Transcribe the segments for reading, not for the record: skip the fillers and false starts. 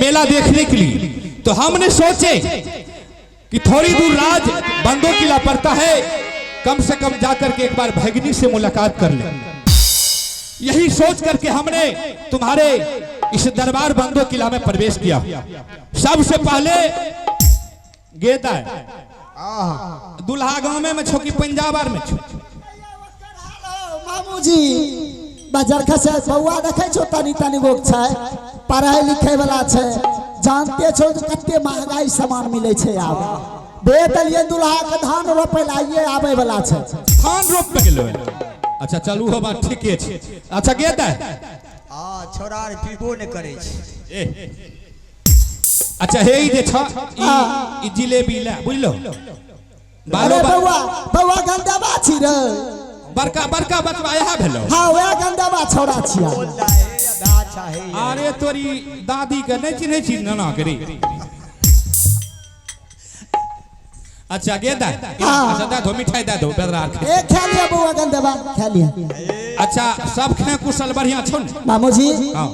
मेला देखने के लिए। तो हमने सोचे कि थोड़ी दूर राज बंदो किला पड़ता है, कम से कम जाकर के एक बार भगनी से मुलाकात कर ले। यही सोच करके हमने तुम्हारे इस दरबार बंदो किला में प्रवेश किया। सबसे पहले गेदा है दुल्हा गांव में छो कि पंजाब आर में छो? मामूजी बाजार खसे बौआ देखै छो, तनी तनी गो छै, पढ़ाई लिखे वाला छै। जानते छो जे कते महंगाई सामान मिलै छै। आब दे देलियै दुल्हा के धान रोपै ला, आइए आबै वाला छै। धान रोप में गेलो? अच्छा चलू, हो बात ठीके छै। अच्छा गेदा है। आ छोड़ा आर पीबो नहि करै छै। ए अच्छा हे ई जे छ ई ई जिलेबी ले बुझलो बालो। अरे बौआ, बौआ गंदाबा छी रे। बड़का बड़का बचवा इएह भेलो। हाँ, वएह गंदाबा छौड़ा छिया। बोलता है अधा चाहे। अरे तोरी दादी के नहीं चिन्है छी नाना के रे? अच्छा गे दा। हाँ। अच्छा दे दो मिठाई, दे दो बेदरा के। ए खा लिया बौआ गंदेबा, खा लिया। अच्छा सब खे कुशल बढ़िया छौ ने? मामूजी। हाँ।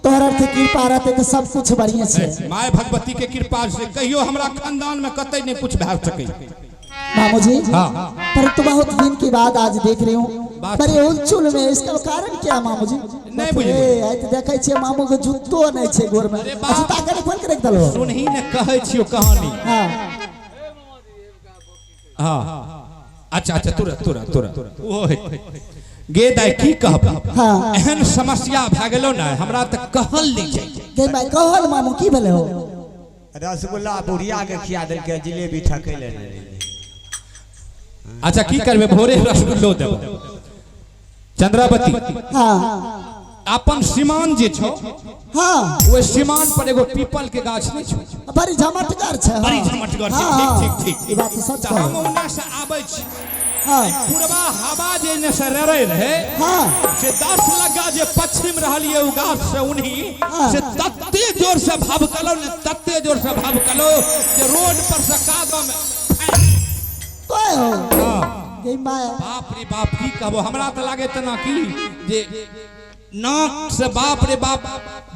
तोहर के कृपा रहते तो सब कुछ बढ़िया छै। माय भगवती के कृपा से कहियो हमरा खानदान में कतई नहीं कुछ भए सकै। मामूजी। हाँ। पर तो बहुत दिन के बाद आज देख रही हूँ बड़े उलचुल में, इसका कारण क्या है मामूजी? नहीं बुझलियै। ए आइ तऽ देखै छियै मामू के जुत्तो नहि छै गोर में। अरे बाप। जूता कने खोल के रख देलो। सुनही ने, कहै छियो कहानी। हाँ। हाँ अच्छा अच्छा, तुरंत तुरंत तुरंत ओहो है गे दाइ, की कहब। हाँ। एहन समस्या भए गेलो ने हमरा तऽ कहल नहि जाइ। गे माय, कहल मामू, की भेलै हो? रसगुल्ला बुढ़िया के खिया देलकै, जिलेबी ठकै ले नहि। अच्छा की करबै, भोरे रसगुल्लो देबो। चंद्रावती। हाँ। अपन सीमान जे छौ, ओहि सीमान पर एगो पीपल के गाछ नहि छौ? बड़ी झमटगर छै, हाँ। बड़ी झमटगर छै। हाँ, ठीक। हाँ। ठीक ठीक। ई बात तऽ सच तऽ हम कहल। ओन्ने से आबै छी, पुरबा हवा जे एने से रड़ै रहै, से 10 लग्गा जे पश्चिम रहलियै ओ गाछ से उन्ही, से तते जोर से भभकलो ने, तते जोर से भभकलो जे रोड पर से कादो में कोई हो। हाँ। गे माय। बाप रे बाप, की कहबो, हमरा तऽ लागे तेना की जे नाक से बाप रे बाप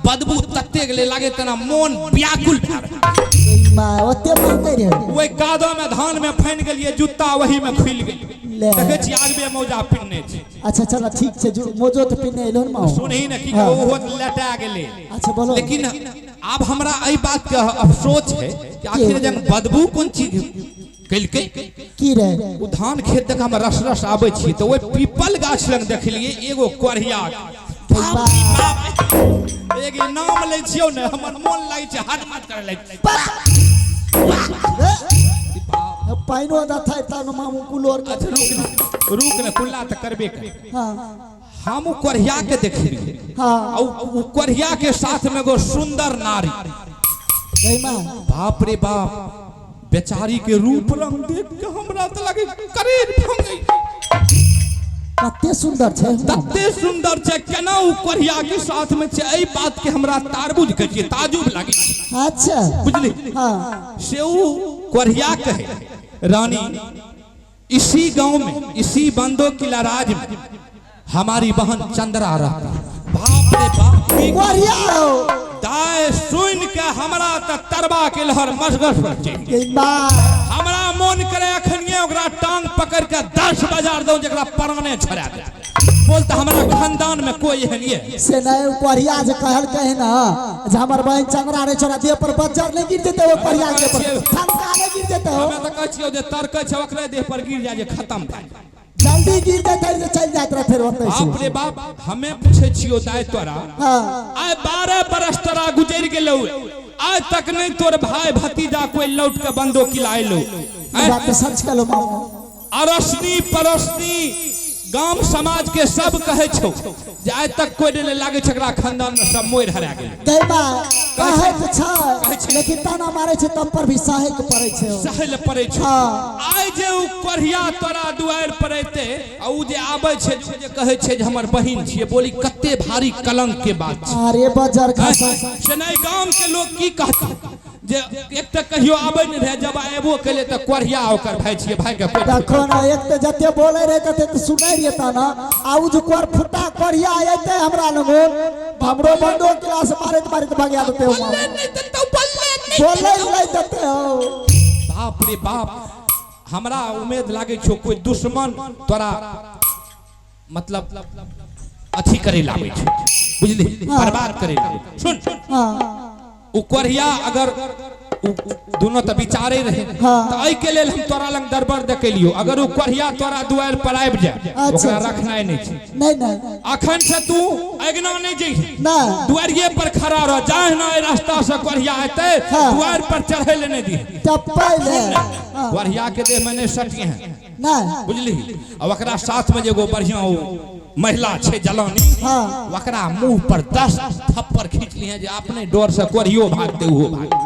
बदबू तते गेलै, लागे तेना मोन व्याकुल भए रहल। गे माय, ओते मानते रहे? ओहि कादो में धान में फनि गेलियै, जूता वही में खुलि गेलै। ले। देखै छी आगबे मौजा पिन्ने छी। अच्छा चल ठीक छै, मोजो तऽ पिन्ने एलो ने मामू। सुनही ने की हाँ। कहबो, ओहो लटा गेलै। अच्छा बोलो। लेकिन आब हमरा एहि बात के अफसोस है कि आखिर जंग बदबू कोन चीज केलकै। की रे? ओ धान खेत देख हम रस रस आबै छी तऽ ओहि पीपल गाछ लग देखलियै एगो कोढ़िया। बाप रे बाप, एगो नाम लै छियौ ने, हमर मोन लागै छै हद मत करे लागै छै। पाइनो दथै तब मामू कुलोर के। अच्छा रुक ने, रुक ने, कुल्ला तऽ करबे कर। हम ओ कोढ़िया के देखलियै आ उ कोढ़िया के साथ में एगो सुंदर नारी। गई माँ। बाप रे बाप, बेचारी के रूप रंग देख के हमरा तऽ लागे करेज भंगै। कते सुंदर छै। तते सुंदर छै, केना उ कोढ़िया के साथ में छै, एहि बात के हमरा तारबुज कहै छियै, ताजुब लागै छै। बुझली? से उ कोढ़िया कहे, रानी, इसी गांव में, इसी बंदो किला राज में हमारी बहन चंद्रा रहती। बाप रे बाप, की बढ़िया हो। दाय, सुन के हमरा त तरबा के लहर मसगस पर चलि गेल। गे माँ। हमरा मोन करे अखनिये ओकरा टांग पकड़ के 10 बाजार दऊ, जकरा प्राणे छोड़ा दे। बोल त हमरा खानदान में कोई एहन ये? से नहीं, कोढ़िया जे कहलकै है ना जे हमर बहन चंद्रा रे, छोरा देह पर बज्जर नहीं गिर जेतै, ओ कोढ़िया के पर ठनका नहीं गिर जेतै हो। हमे त कहै छियौ जे तर्कै छै ओकरे देह पर गिर जाय जे खत्म भए जाय। जल्दी गिर जेतै जे चलि जाइत रह फेर ओतै से। बाप रे बाप, हमे पूछै छियौ दाय तोरा, आइ 12 बरस तोरा गुजरि गेलौ, आइ तक नहीं तोर भाई भतीजा कोई लौट के बंदो किला अयलौ? ई बात तऽ सच कहलौ मामू। अड़ोसनी पड़ोसनी गाम समाज के सब कहै छौ जे आइ तक कोई नहि लागै छै, एकरा खानदान में सब मोरि हरा गेलै। गै माय, कहै तऽ कहै छै छै। लेकिन ताना मारै छै तब पर भी सहै के पड़ै छै। सहै लए पड़ै छौ। आइ जे उ कोढ़िया तोरा दुआरि पर अयतै आ उ जे आबै छै, जे उ जे कहै छै जे हमर बहिन छियै, बोली कते भारी कलंक के बात छै। अरे बजर खसा। से नहि, गाम के लोग की कहतै? जे एक तऽ कहियो आबै नहि रहे, जब आबो केले तऽ कोढ़िया ओकर भाई छियै, भाई के देखो ना, एक तऽ जते बोले रहे तते तऽ सुनै रहिए ता ना, आ उ जे कोर फुटा कोढ़िया अयते हमरा लगन, हमरो बंदो क्लास मारैत मारैत भगा देते हो। बोले नहि देतौ, बोले नहि बोले नहि देते हो। बाप रे बाप, हमरा उम्मीद लागै छौ कोई दुश्मन तोरा मतलब अथी करे लाबै छै, बुझली, बर्बाद करे लाबै। सुन, हाँ उ कोढ़िया अगर दोनों तऽ विचारे रहे, हाँ। तऽ एहि के लेल हम तोरा लग दरबार देखेलियो। अगर उ कोढ़िया तोरा दुआरि पर आबि जाय, अच्छा। ओकरा रखनाइ नहि छै। नहीं नहीं अखन से तू अगना नहीं जइहे, नहीं। दुआरिये पर खड़ा रह, जाहिना एहि रास्ता से कोढ़िया एतै, हाँ। दुआरि पर चढ़ै ले नहि दिहे। टप्पै ले। हाँ। कोढ़िया के देह में नहि सटिहे हैं, नहीं बुझली। आ ओकरा साथ में जे एगो बढ़िया ओ महिला छै जलानी, हाँ। ओकरा मुंह पर 10 थप्पड़ खींच लिहे जे अपने डर से कोढ़ियो भागते उहो भागते।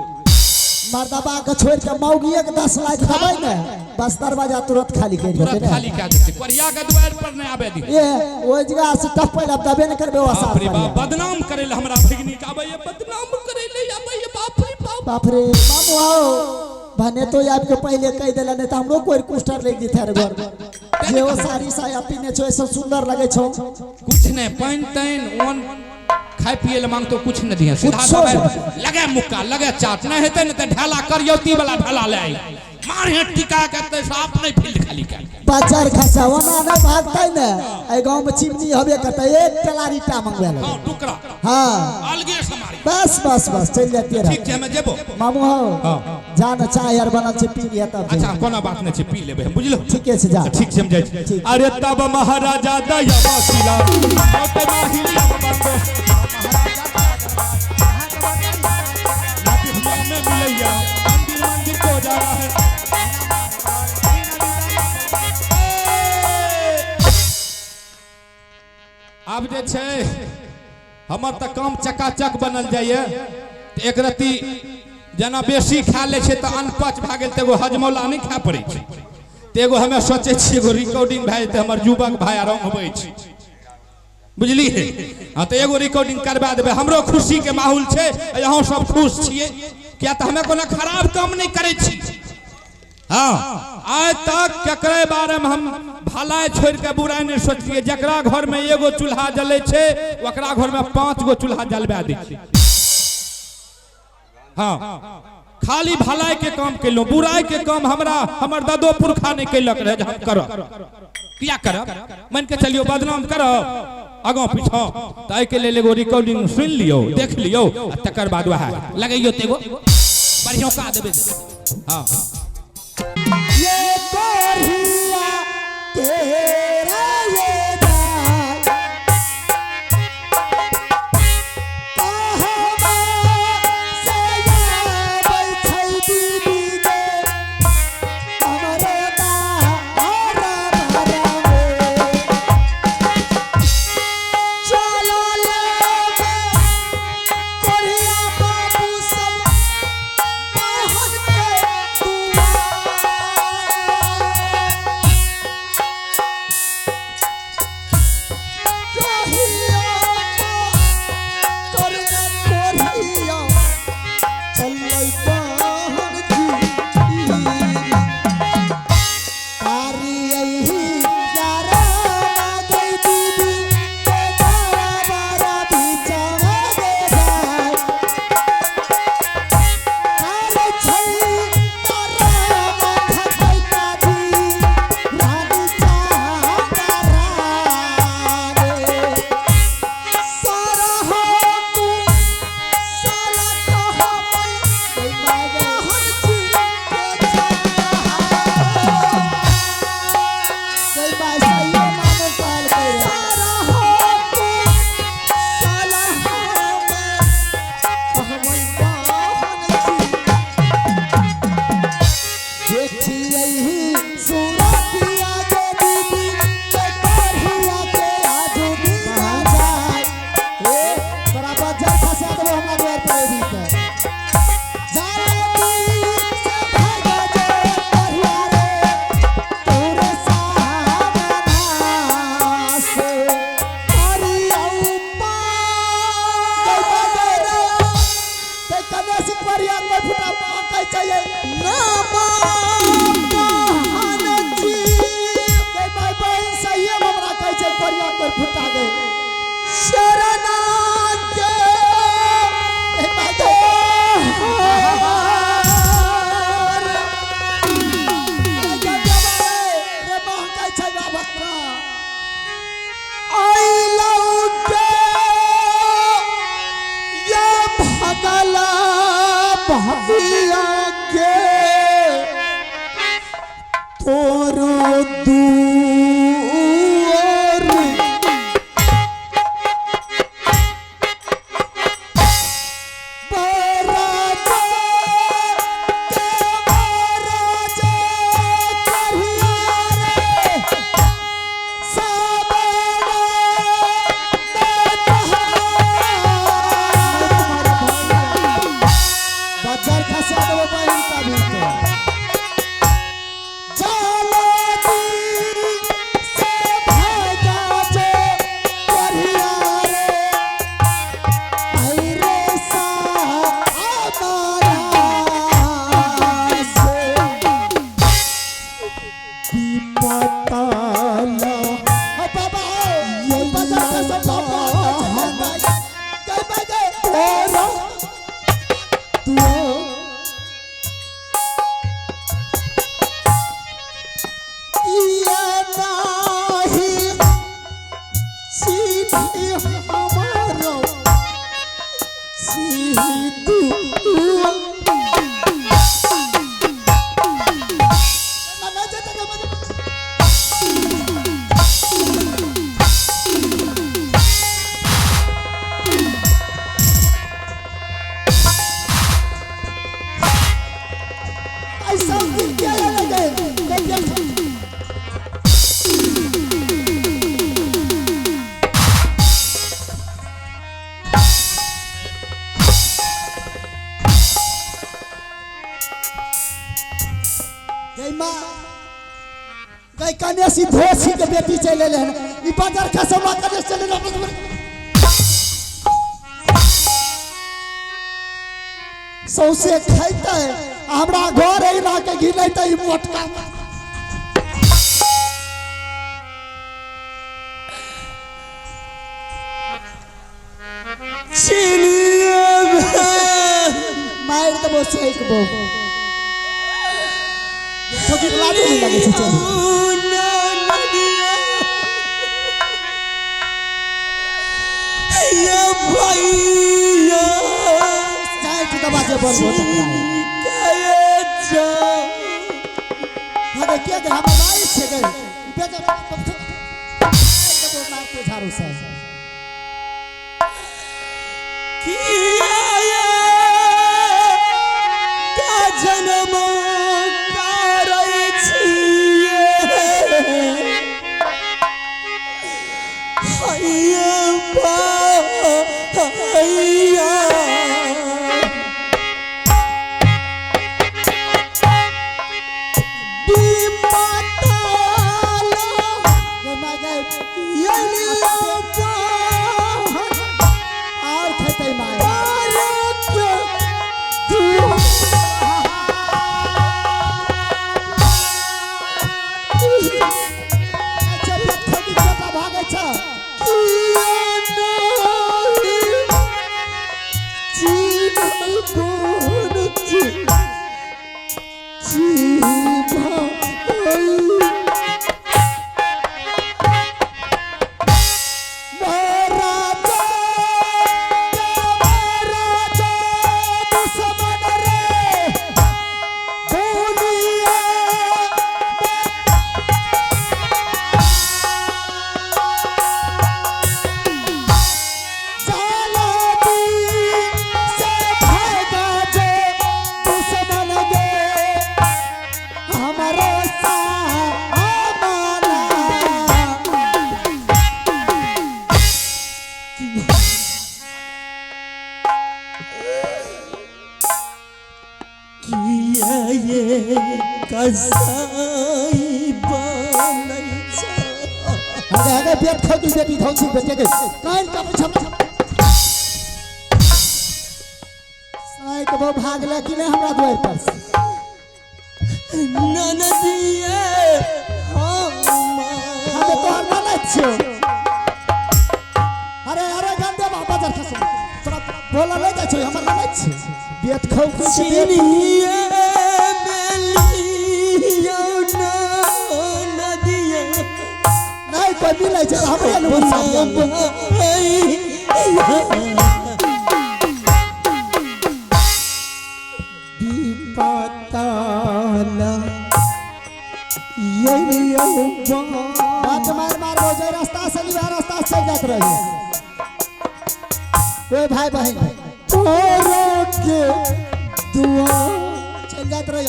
मर्दबा के छोड़ के मौगिए के 10 लाख देबै ने, बस दरवाजा तुरंत खाली कर देतै तुरंत ने। खाली कए देतै, कोढ़िया के दुआरि पर नहि आबे दिहे। ये ओइ जगह से टप्पै ले देबे ने करबै ओ बाप रे साफ। बाप, बदनाम करे ले हमरा भगिनी के आबैये, बदनाम करे ले आबैये, बाप रे बाप। बाप रे मामू आओ, भने तो आबि के पहिले कहि देला, नहीं तो हमरो कोई कुस्टर लागि जेतै रे घर। जे ओ साड़ी साया पिन्हे छौ, सब सुंदर लगै छौ। कुछ नहीं, पानि तानि ओन खाय पिए ले मांगतो कुछ नहीं दिहे, सीधा कुछो दबाइ नहीं। लगे मुक्का लगे चाट, नहीं हेतै ने तऽ ढेला करियौती वाला ढेला ले आई, मारे टिका के तऽ साफ नहीं फील्ड खाली कए। बाजार खसा ओना नहीं भागतै ने, एहि गाँव में चिमनी हबे करतै, एक टेलारी टा मंगबै लगे। हाँ टुकड़ा हाँ अलगे से मारी। बस बस बस चलि जाते रह। ठीक छै, हमे जेबो। मामू हो, हाँ। जा ने चाय आर बनल छै पी लिअ तब। अच्छा कोनो बात नहीं छै, पी लेबै हम, बुझलो। ठीके छै, जा। ठीक छै, हम जाइ छी। ठीक। अरे तब महाराजा दया बसिला, ओते माहिली बंदो। में मिलैया मंदिर मंदिर को जा रहा है। आब जे छै हमर तऽ काम चकाचक बनल जाइए। एक रत्ती जेना बेसी खा लै छै तऽ अनपच भए गेल तऽ एगो हजमौला नहि खाय पड़ै छै। तऽ एगो हमे सोचै छियै एगो रिकॉर्डिंग भए जेतै, हमर युवक भाई आराम होबै छै, बुझलियै। हाँ तऽ एगो रिकॉर्डिंग करवा देबै, हमरो खुशी के माहौल छै, अहाँ सब खुश छियै, किया तऽ हमे कोनो खराब काम नहि करै छी। हाँ आइ तक केकरे बारे में हम भलाई छोड़ के बुराई नहीं सोचलियै। जकरा घर में एगो चूल्हा जलै छै ओकरा घर में 5 गो चूल्हा जलवा दै छै। हाँ खाली भलाई के काम केलहुँ, बुराई के काम हमरा हमर दादो पुरखा नहीं केलक रहे जे हम करब। किया करब, मान के चलियो बदनाम करब आगाँ पीछाँ। तऽ एहिके लेल एगो रिकॉर्डिंग सुनि लियौ, देख लियौ, आ तकर बाद वएह लगैयौ तऽ एगो बढ़िआँ का देबै। हाँ ये कोढ़िया तेरा ये दाल, कहबा से आबै छै दीदी गे, हमरो दार भरावे। चलो लेबे कोढ़िया बाबू सब मोहन के दुआर। से कोरिया कोई फुटा पाकै चाहिए ना बहन जी गई भाई बहन सही है हमरा कहै छै कोरिया कोई फुटा गई शरणा के गई भाई गई रे बहन कहै छै बाबा आई लौटे ये भगला भैया के तोरो दूर बराजा के बराजा करिया रे बजार खसा देबो बहिन का भी के बाबा ओ बाजार खसा बाबा गई भाई गई ना जाता के ऐसा दिन क्या लगे गई गई माँ गई कन्या सी धोसी के बेटी चले ले ई बाजार खसमा कने चले ले सौसे खैते हमरा घर अइला के घिलैते ई मोटका मारि देबो सेक बो ठोकी लाडू नहीं लगे छै चल जाय के दबा के बोल बोल अरे के गे हम मारि छै गे बेजा देबो मार के झाड़ू से जन्म करै छियै हैया गे माय गे और खेतै माय अच्छा ठोकी बेटा भागै छै कसाई बनै छै। हगे हगे पेट खोकी बेटी धौसी बेटे के कान का छम साइड एतबो भागले कि नहि हमरा द्वार पर से? ननदिये हम हम तोहर ननद छियौ। अरे अरे गंदे बाबा जर खसो, तोरा बोलल नहि जाइ छौ, हमर ननद छी, बेत खौ के बेत। चिन्हिए बेलियौ ननदिये। नहि कोइ मिलै छै हमरे ने गुस्सा दिया। विपताला यौ बात मार मार हो जाए, रास्ता से ली रास्ता से चल जात रही कोई भाई बहन तोरा के दुआ चल जात रही।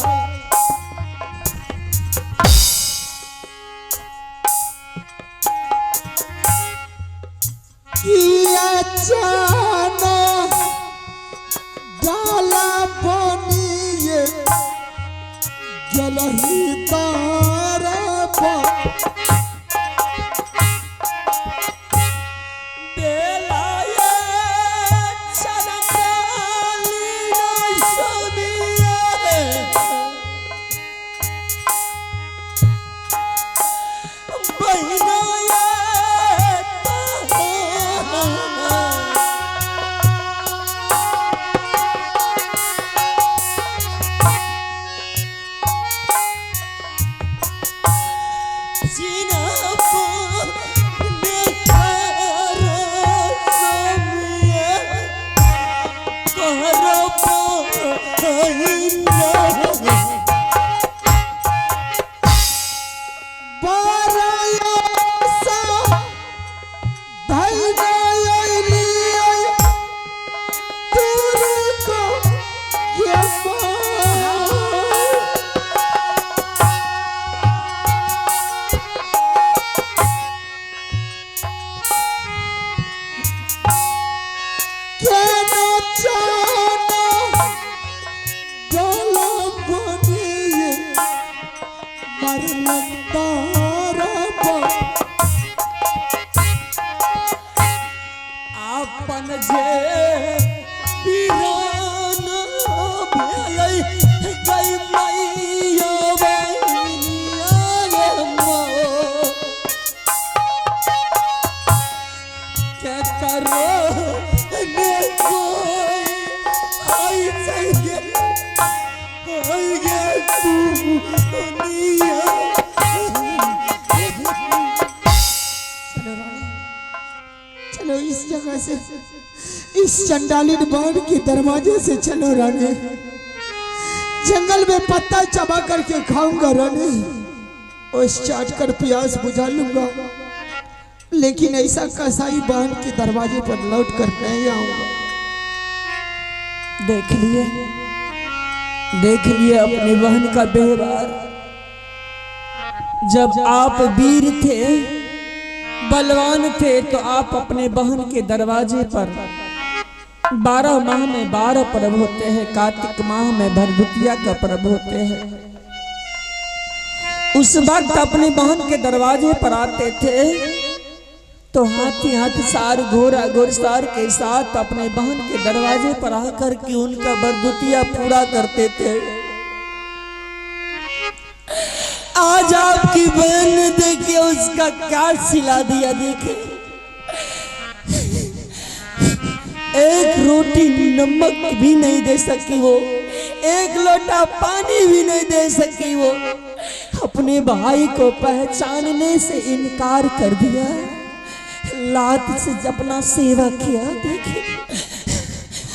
किया चाना डाला बनिए जलही तारा बेलाये चरकाली समिये बहिनाये। अपन जे वीरान भेलै गई मैया बहिनिया रे मोर। के करो ने कोई आई जाएंगे आएंगे दुनिया। चलो रानी, चलो इस जगह से, इस चंडालिन बांध के दरवाजे से चलो रानी। जंगल में पत्ता चबा करके खाऊंगा रानी, उस चाट कर प्यास बुझा लूंगा, लेकिन ऐसा कसाई बांध के दरवाजे पर लौट कर नहीं आऊंगा। देख लिए, देख लिए अपनी बहन का व्यवहार। जब आप वीर थे, बलवान थे, तो आप अपने बहन के दरवाजे पर 12 माह में 12 पर्व होते हैं। कार्तिक माह में भरदुतिया का पर्व होते हैं। उस वक्त अपने बहन के दरवाजे पर आते थे तो हाथी हाथ सार घोड़ा घुड़सार के साथ अपने बहन के दरवाजे पर आकर के उनका बरदुतिया पूरा करते थे। आज आपकी बहन ने देखिए उसका क्या सिला दिया। देखे एक रोटी नमक भी नहीं दे सकी वो, एक लोटा पानी भी नहीं दे सकी वो। अपने भाई को पहचानने से इनकार कर दिया, लात से अपना सेवा किया। देखिए।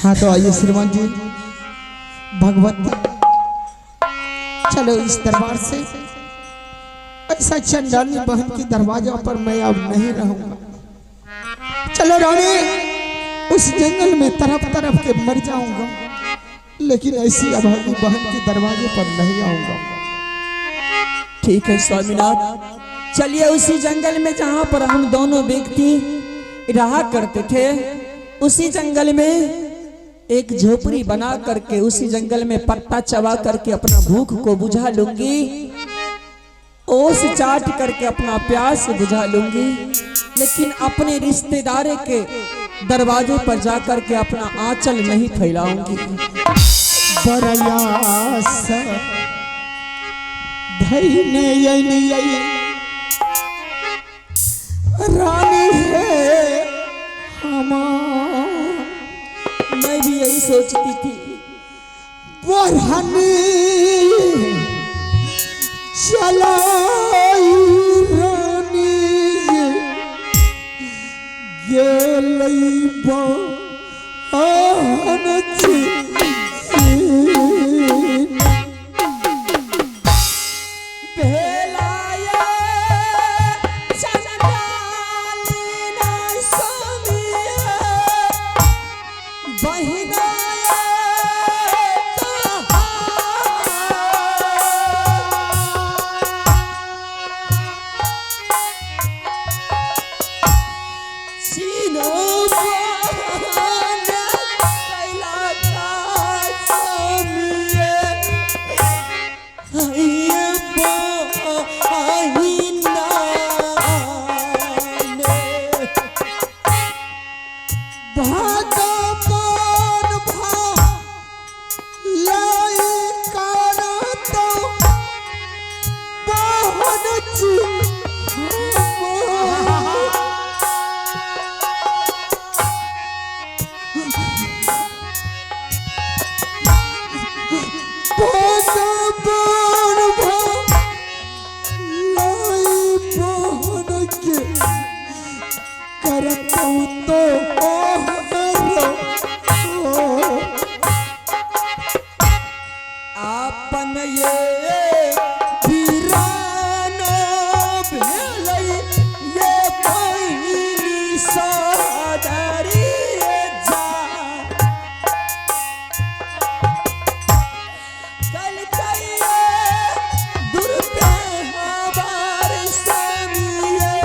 हाँ तो आइए श्रीमान जी भगवती, चलो इस दरबार से। ऐसा चंडाली बहन के दरवाजा पर मैं अब नहीं रहूंगा। चलो रानी, उस जंगल में तरफ तरफ के मर जाऊंगा, लेकिन ऐसी अभागी बहन के दरवाजे पर नहीं आऊंगा। ठीक है स्वामीनाथ, चलिए उसी जंगल में जहां पर हम दोनों व्यक्ति रहा करते थे, उसी जंगल में एक झोपड़ी बना करके उसी जंगल में पत्ता चबा करके अपना भूख को बुझा लूंगी, ओस चाट करके अपना प्यास बुझा लूंगी, लेकिन अपने रिश्तेदार के दरवाजे पर जाकर के अपना आंचल नहीं फैलाऊंगी। बरयास धैने यनियै रानी है हमार। मैं भी यही सोचती थी। बरहनी चलाई रानी गेलै बहन छी। भेलाये चंडालिन स्वामी बहिना चीनो कैला का स्वामी भगवान भलाई करत बहन छी। भगवान भलाई बहन के करत तो आपन ये वीरान भेलै ये बहिनी सदरी जा कल कइये दुर्व्यवहार समिये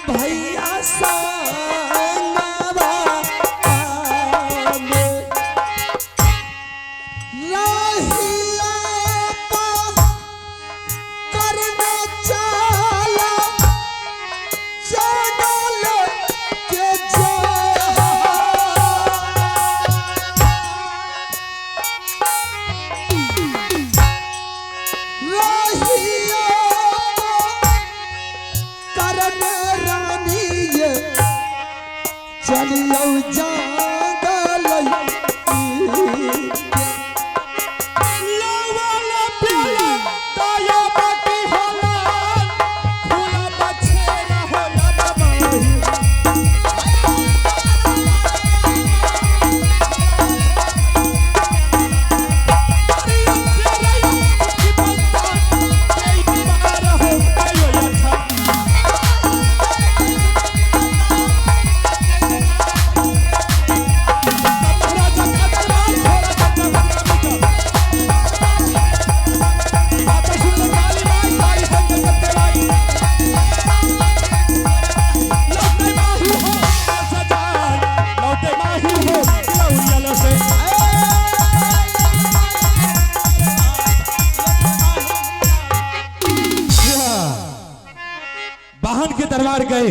भैया संगवा आमे। रहिया करने चला चढ़ल के जा। रहिया करने रानी ये चलियो जंगल। वाहन के दरबार गए,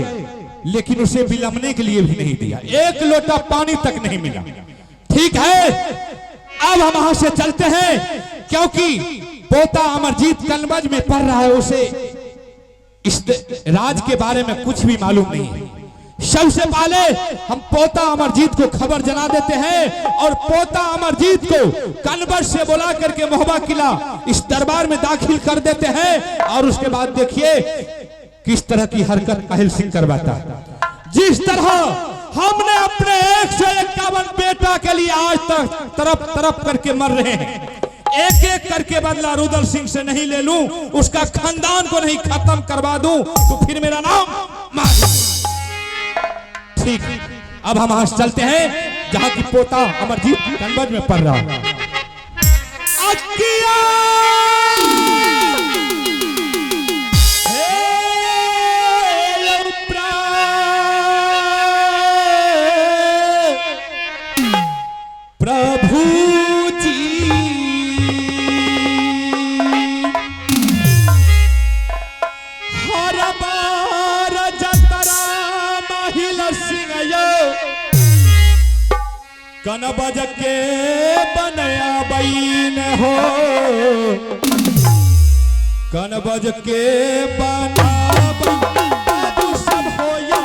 लेकिन उसे विलंबने के लिए भी नहीं दिया, एक लोटा पानी तक नहीं मिला। ठीक है, अब हम वहां से चलते हैं, क्योंकि पोता अमरजीत कनवज में पढ़ रहा है, उसे इस राज के बारे में कुछ भी मालूम नहीं है। सबसे पहले हम पोता अमरजीत को खबर जना देते हैं और पोता अमरजीत को कनवज से बुला करके महोबा किला इस दरबार में दाखिल कर देते हैं। और उसके बाद देखिए किस तरह की हरकत अहिल सिंह करवाता है। जिस तरह हमने अपने 151 बेटा के लिए आज तक तरफ तरफ करके मर रहे हैं, एक एक करके बदला रुदल सिंह से नहीं ले लूं, उसका खानदान को नहीं खत्म करवा दूं, तो फिर मेरा नाम माधव। ठीक, अब हम वहां चलते हैं जहां की पोता अमरजीत कनवज में पढ़ रहा है। अकिया प्रभु जी हर बार जतरा महिल सिंह ये कनबज के बनया बैन हो, कनबज के बना बाबू सब होया।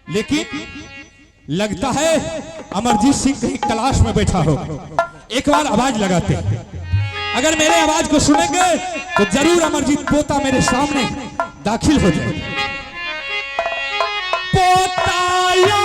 लेकिन लगता है अमरजीत सिंह कहीं क्लास में बैठा हो। एक बार आवाज लगाते, अगर मेरे आवाज को सुनेंगे तो जरूर अमरजीत पोता मेरे सामने दाखिल हो जाए। पोता।